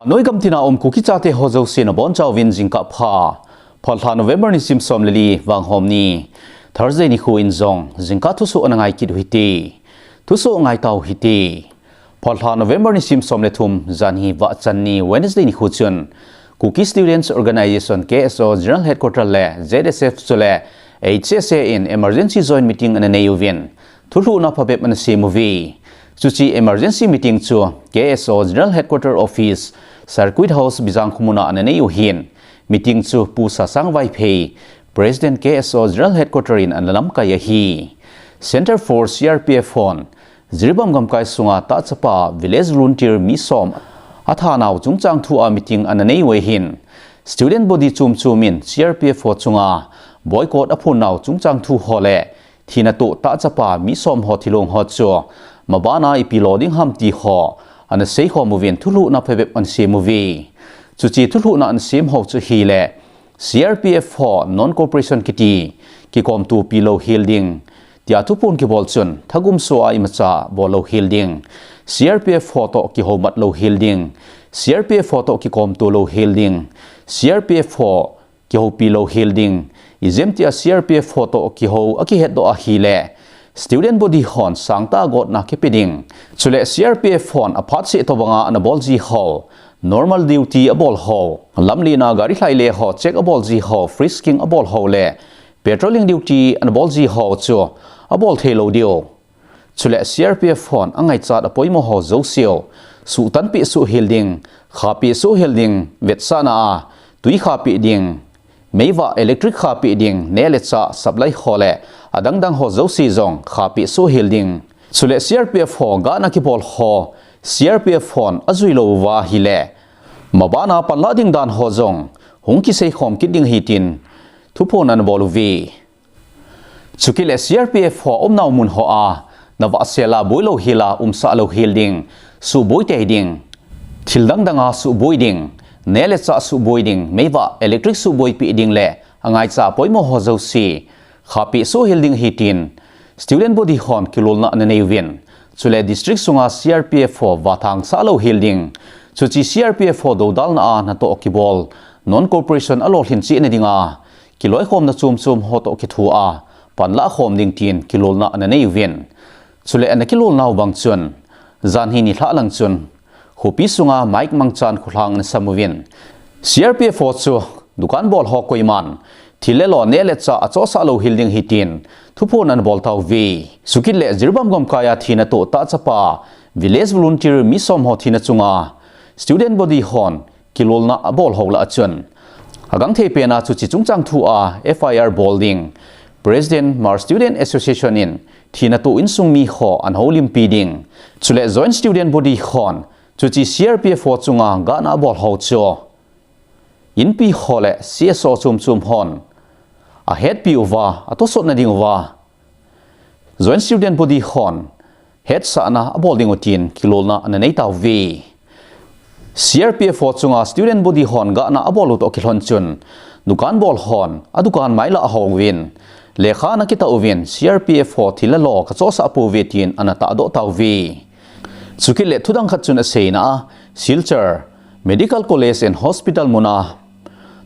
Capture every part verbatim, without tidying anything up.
Noi gam tina um Kuki chate ho jouse nabonchauvin jingkah pha. Phalbi lha November nisim som le li, Vanghom ni, Thursday nikho in jong jingkah thusoh ana ngai kit u hite. Thusoh ngai tau hite. Phalbi lha November nisim som le thum, janhi vahchan ni, Wednesday nikho chun Kuki Students Organisation, K S O General Headquarter le Z S F chule H S A in emergency joint meeting ana nei uvin, thulhuhna phabep ana sem uve. Chuche emergency meeting chu K S O General Headquarter Office, Circuit House, Bijang khomuna ana nei u ahin, meeting chu Pu Sasang Vaiphei, President, K S O General Headquarter in ana lamkai ahi. Centre Force, C R P F hon Jiribam gamkai sunga tahchapa Village Volunteer mi som athanau chungchang thua meeting ana nei u ahin, student body chom chom in C R P F ho chunga boycott aphonnau chungchang thu ho le thina toh tahchapa mi som ho thilong ho chu mabana ipi lo ding ham ti ho ana seikhom uvin, thulhuhna phabep ana sem uve. Chuche thulhuhna ana sem ho chu ahile, C R P F ho non-cooperation kiti, kikomtopi louhel ding, tia thuphon kibol chun thagum soh a imacha bol louhel ding, C R P F ho toh kihoumat louhel ding, C R P F ho toh kikomto louhel ding, C R P F ho kihoupi louhel ding, ijemtia C R P F ho toh kihou akihetdoh ahile, student body hon sangtah a gotna kipe ding. Chule C R P F hon aphat seh tobanga ana bol ji ho, normal duty abol ho, lamlen a gari lhaile ho check abol ji ho, frisking abol ho le patrolling duty ana bol ji ho chu abol thei lou diu. Chule C R P F hon angaichat apoimo ho jouseu suhtanpeh soh hel ding, khapeh soh hel ding, vetsahna a tui khapeh ding, meivah electric khapeh ding, neh le chah supply ho le adangdang ho jouse jong khapeh soh hel ding. Chule C R P F ho gahna kibol ho C R P F hon ajui lou uva ahile, mabana panlah ding dan ho jong hung kiseikhom kit ding ahi tin thuphon ana bol uve. Chukit le C R P F ho umnau mun hoa navahsel a boi louhel a umsah louhel ding, suhboi tei ding, thil dangdang a suhboi ding, neh le chah suhboi ding, meivah electric suhboipeh ding le angaicha poimo ho jouse khapeh soh hel ding ahi tin student body hon kilolna ana nei uvin. Chule district sunga C R P F ho vathang sah louhel ding, chuche C R P F ho dodalna a natoh kibol non-cooperation alolhin chehna dinga kiloikhomna chom chom ho toh kithua panlah khom ding tin kilolna ana nei uvin. Chule ana kilolnau bang chun, janhi nilhah lang chun khopi sunga mike mangchan kholhang ana sam uvin, C R P F ho chu dukan bol ho koiman thil le lo, neh le chah achohsah louhel ding ahi tin thuphon ana bol tauve. Chukit le Jiribam gamkai a thina toh tahchapa Village Volunteer mi som ho thina chunga student body hon kilolna abol ho lah a chun, agangthei pen a chuche chungchang thua F I R bol ding President Hmar Student Association in thina toh insung mi ho ana houlimpi ding. Chule Joint Student Body hon chuche C R P F ho chunga gahna abol ho chu inpi ho le C S O chom chom hon ahetpi uva, atosot na ding uva, Joint Student Body hon hetsahna abol ding u tin kilolna ana nei tauve. C R P F ho chunga student body hon gahna abol u toh kilhon chun, dukan bol hon adukan mai lah a hou uvin, lekha ana kitah uvin, C R P F ho thil le lo kachohsah pouve tin ana tahdoh tauve. Chukit le thudang khat chun aseina a, Silchar Medical College and Hospital muna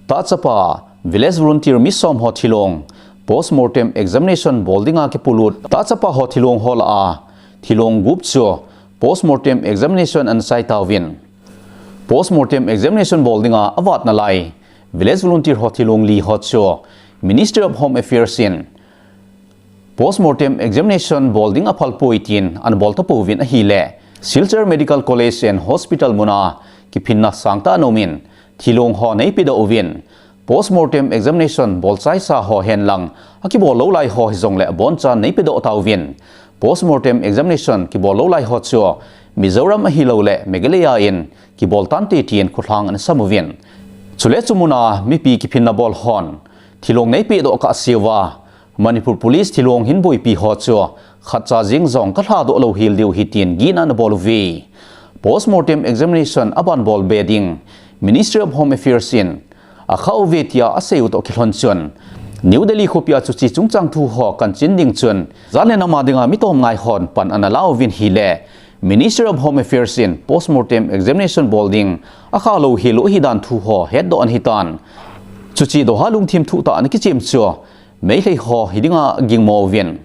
tahchapa Village Volunteer mi som ho thilong postmortem examination bol dinga kipolut tahchapa ho thilong ho lah a thilong gup chu postmortem examination ana chai tauvin, postmortem examination bol dinga avat nalai Village Volunteer ho thilong li ho chu Ministry of Home Affairs in postmortem examination bol ding aphal poi tin ana bol tapouvin ahile, Silchar Medical College and Hospital muna kiphinna sangtah ana umin, thilong ho ana eipedoh uvin, postmortem examination bolchaisa ho henlang akibol lou lai ho hijongle abonchan ana eipedoh tauvin, postmortem examination kibol lou lai ho chu Mizoram ahilouleh Meghalaya in kibol tante tin kholhang ana sam uvin. Chule chu muna mipi kiphinna bol hon thilong ana eipedoh kahseuva, Manipur Police thilong hin boipi ho chu khatcha jeng jong kalhadoh louhel diu ahi tin gihna ana bol uve. Postmortem examination aban bol be ding Ministry of Home Affairs in akhah uve tia asei u toh kilhon chun, New Delhi khopia chuche chungchang thu ho kanchin ding chun, jat le nam a dinga mi tomngai hon pan ana la uvin ahile, Ministry of Home Affairs in postmortem examination bol ding akha lou hilou ahi dan thu ho hetdoh ana hitan. Chuche Doha lungthim thuh tah ana kichem chu Meitei ho hidinga gingmo uvin.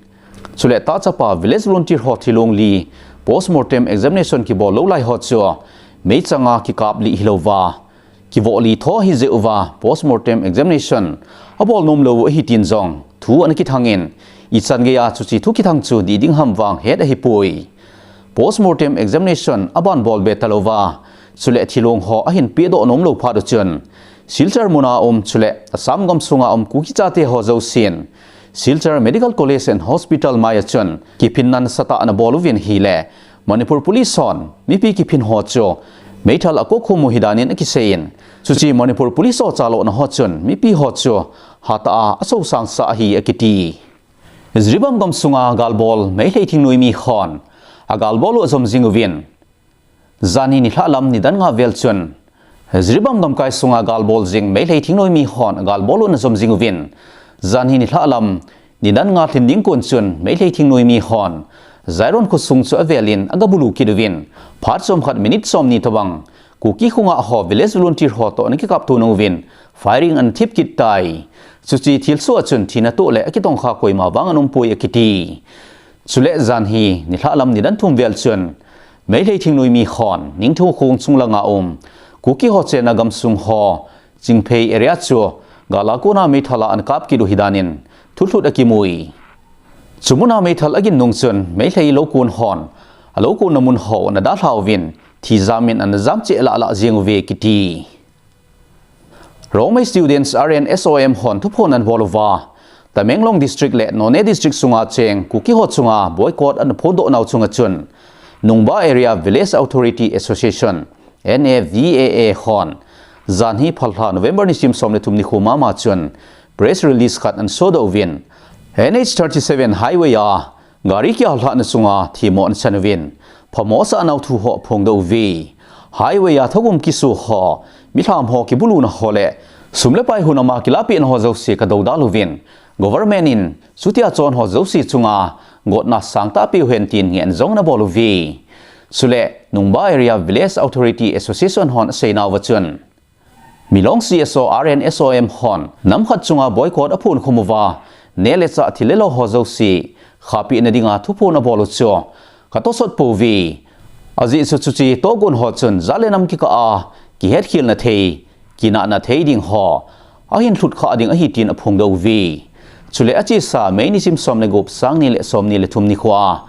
Chule tahchapa village volunteer ho thilong li postmortem examination kibol lou lai ho chu meichanga kikap lih hilouva kivoh li tho ahi jeh uva postmortem examination abol nom lou ahi tin jong thu ana kithang in, ichan geiya chuche thu kithang chu dih ding ham vang het ahipoi. Postmortem examination aban bol be talouva, chule thilong ho ahin pehdoh nom lou phat uchun, Silchar muna um chule Assam gamsunga um Kuki chate ho jousen Silchar Medical College and Hospital mai a chun kiphinna nasatah ana bol uvin ahile, Manipur Police hon mipi kiphin ho chu meithal akokhum u ahi danin akiseiyin, chuche Manipur Police ho chalona ho chun mipi ho chu hatah a asosangsah ahi akiti. Jiribam gamsunga galbol Meitei thingnoimi hon agalbol u ajom jing uvin, janhi nilhah lam nidan nga vel chun Jiribam gamkai sunga galbol jing Meitei thingnoimi hon agalbol u ana jom jing uvin, janhi nilhah lam nidan nga lhin ding kon chun Meitei thingnoimi hon Jairon khosung chu avelin agabulu kit uvin, phat somkhat minute somni tobang Kuki khonga ho village volunteer ho toh ana kikapto nung uvin firing ana thip kit tai. Chuche thilsoh a chun thina toh le akitongkha koima vang ana umpoi akiti. Chule janhi nilhah lam nidan thum vel chun Meitei thingnoimi hon Ningthou khong chung langa um Kuki ho chenna gamsung ho Chingphei area chu gal a kona meithal a ana kap kit u ahi danin thulhut akimui. Chu muna meithal agin nung chun Meitei loukon hon aloukonna mun ho ana dalha uvin, thi jamin ana jam cheh lahlah jeng uve kiti. Rongmei Students R N S O M hon thuphon ana bol uva, Tamenglong District le Noney District sunga cheng Kuki ho chunga boycott ana phondoh nau chunga chun, Nungba Area Village Authority Association, N A V A A hon, janhi phalha November nisim som le thum nikho mama chun press release khat ana sodoh uvin, N H thirty-seven highway a gari kihalhahna chunga themmo ana chan uvin, phamo asah nau thu ho aphongdoh uve. Highway a thogum kiso ho, milham ho kibuluna ho le sum le pai hunama kilahpehna ho jouse kadoudal uvin, government in chutia chon ho jouse chunga gotna sangtah peuhen tin ngehna jong ana bol uve. Chule Nungba Area Village Authority Association hon aseinauva chun, Milong C S O R N S O M hon nam khat chunga boycott aphonkhum uva, neh le chah thil le lo ho jouse khahpehna dinga thuphon abol u chu katosot pouve. Ajeh chu chuche tohgon ho chun jat le nam kikah a kihetkhelna thei, kinahna thei ding ho ahin lhutkhah ding ahi tin aphongdoh uve. Chule achesa May nisim som le gup, sang ni le som ni le thum nikhoa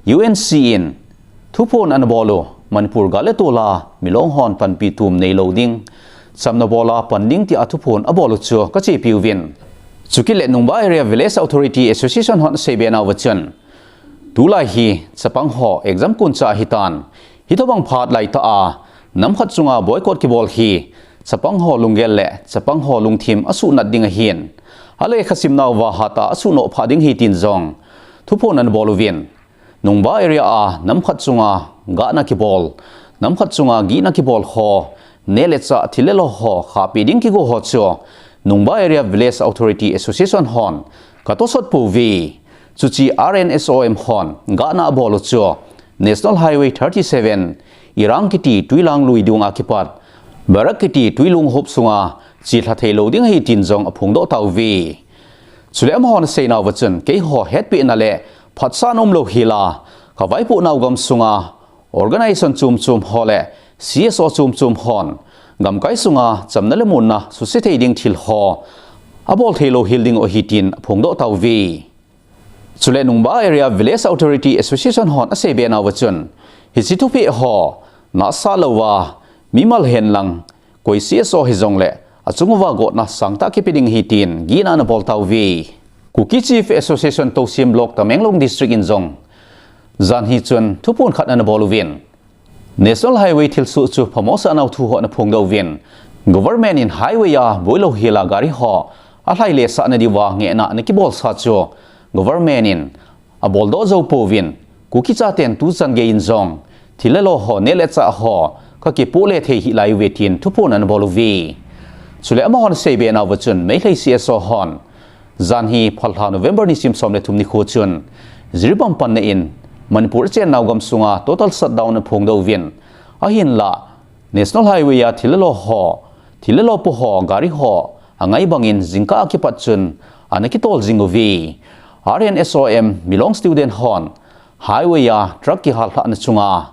U N C in thuphon ana bol u, Manipur gal le tol a Milong hon panpi tum neilou ding, chamna bol a pan ding tia thuphon abol u chu kachepi uvin, chukit le Nungba Area Village Authority Association hon aseibe nauva chun, tulai hi chapang ho exam koncha ahitan, hitobang phat laitah a nam khat chunga boycott kibol hi chapang ho lunggel le chapang ho lungthim asuhnat ding ahin, alekha simnauva hatah a asuhnoh phah ding ahi tin jong thuphon ana bol uvin, Nungba area a nam khat chunga gahna kibol, nam khat chunga gihna kibol ho, neh le chah thil le lo ho khahpeh ding kigo ho chu Nungba Area Village Authority Association hon katosot pouve. Chuche R N S O M hon gahna abol u chu National Highway thirty-seven, Irang kiti Twilang lui dunga kipat Barak kiti Twilung hop sunga chelha theilou ding ahi tin jong aphongdoh tauve. Chule amahon aseinauva chun, keiho hetpehna le phatsahna umlou hela, kavaipohnau gamsunga organization chom chom ho le C S O chom chom hon gamkai sunga chamna le muonna suse thei ding thil ho abol theilou hel ding u ahi tin aphongdoh tauve. Chule Nungba Area Village Authority Association hon aseibe nauva chun, hiche thupeh ho nahsah louva mimal henlang, koi C S O hijongle achunguva gotna sangtah kipe ding ahi tin gihna ana bol tauve. Kuki Chief Association Tousem Block Tamenglong District in jong janhi chun thuphon khat ana bol uvin, National Highway thilsoh chu phamo asah nau thu ho ana phongdoh uvin, government in highway a boilou hela gari ho alhaile sahna diuva ngehna ana kibolsa chu government in aboldoh jou pouvin, Kuki chaten tuchan geiyin jong thil le lo ho, neh le chah ho kakipohle thei hih lai uve tin thuphon ana bol uve. Chule amahon aseibe nauva chun, Meitei C S O hon janhi phalha November nisim som le thum nikho chun Jiribam panna in Manipur a chennau gamsunga total shutdown aphongdoh uvin, ahinlah National Highway a thil le lo ho, thil le lo pu ho, gari ho angai bangin jingkah a kipat chun ana kitol jing uve. R N S O M Milong student hon highway a truck kihallhahna chunga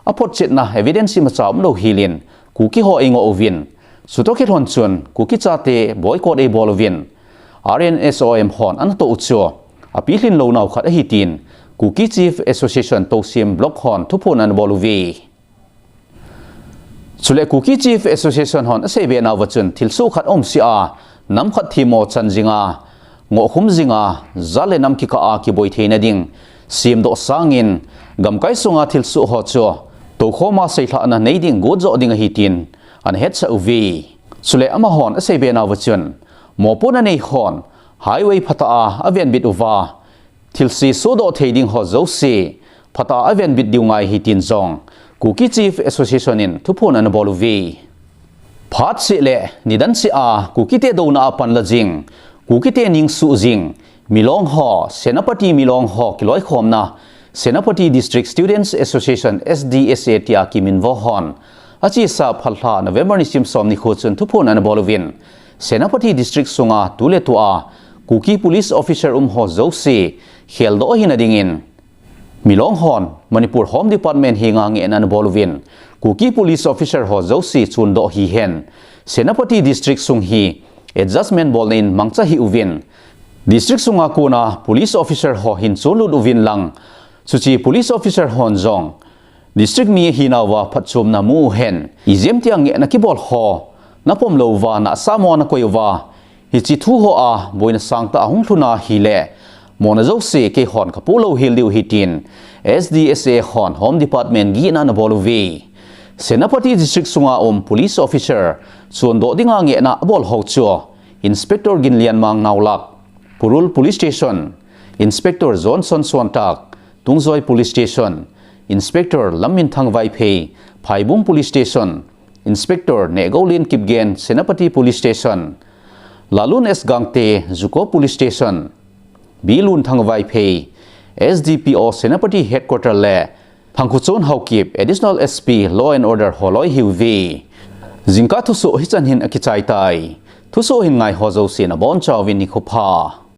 aphotchetna evidence imacha umlou helin Kuki ho eingoh uvin, chutoh kilhon chun Kuki chate boycott eibol uvin, R N S O M hon anatoh u chu apilhin lou nau khat ahi tin Kuki Chief Association Tousem Block hon thuphon anabol uve. Chule Kuki Chief Association hon aseibe nauva chun thilsoh khat aumsea, nam khat themmo chan jinga, ngohkhum jinga, jat le nam kikah a kiboi theina ding semdoh sangin, gamkai sunga thilsoh ho chu toukhoma seilhahna nei ding gotjoh ding ahi tin anahetsah uve. Chule amahon aseibe nauva chun, mopohna nei hon highway phatah a avenbit uva, thilse sohdoh thei ding ho jouse phatah a avenbit diu ngai ahi tin jong Kuki Chief Association in thuphon anabol uve. Phat seh le nidan seh a Kukite douna a panla jing, Kukite ningsuh jing Milong ho, Senapati Milong ho kiloikhomna Senapati District Students Association, S D S A tia kiminvo hon achesa phalha November nisim som nikho chun thuphon anabol uvin, Senapati District sunga tuletua Kuki Police Officer um ho jouse kheldoh ahina dingin, Milong hon Manipur Home Department henga ngehna anabol uvin, Kuki Police Officer ho jouse chondoh hihen, Senapati District sung hi adjustment bolna in mangcha hih uvin, District sunga kona Police Officer ho hin chonlut uvin lang, chuche Police Officer hon jong District mi ahinauva phatchomna mu uhen, ijemtia ngehna kibol ho napom louva nahsahmo nakoi uva, hiche thu hoa boina sangtah ahung lhun ahile, mona jouse keihon kapoh louhel diu ahi tin S D S A hon Home Department gihna anabol uve. Senapati District sunga um Police Officer chondoh dinga ngehna abol ho chu Inspector Ginlianmang Naolak, Purul Police Station, Inspector Johnson Suantak, Tungjoi Police Station, Inspector Lamminthang Vaiphei, Phaibung Police Station, Inspector Nehgoulen Kipgen, Senapati Police Station, Lalun S Gangte, Juko Police Station, B Lunthang Vaiphei, S D P O Senapati Headquarter le Thangkhochon Haokip, Additional S P Law and Order holoi ahiuve. Jingkah thusoh hichan hin akichai tai. Thusoh hin ngai ho jouse nabonchauvin nikho pha.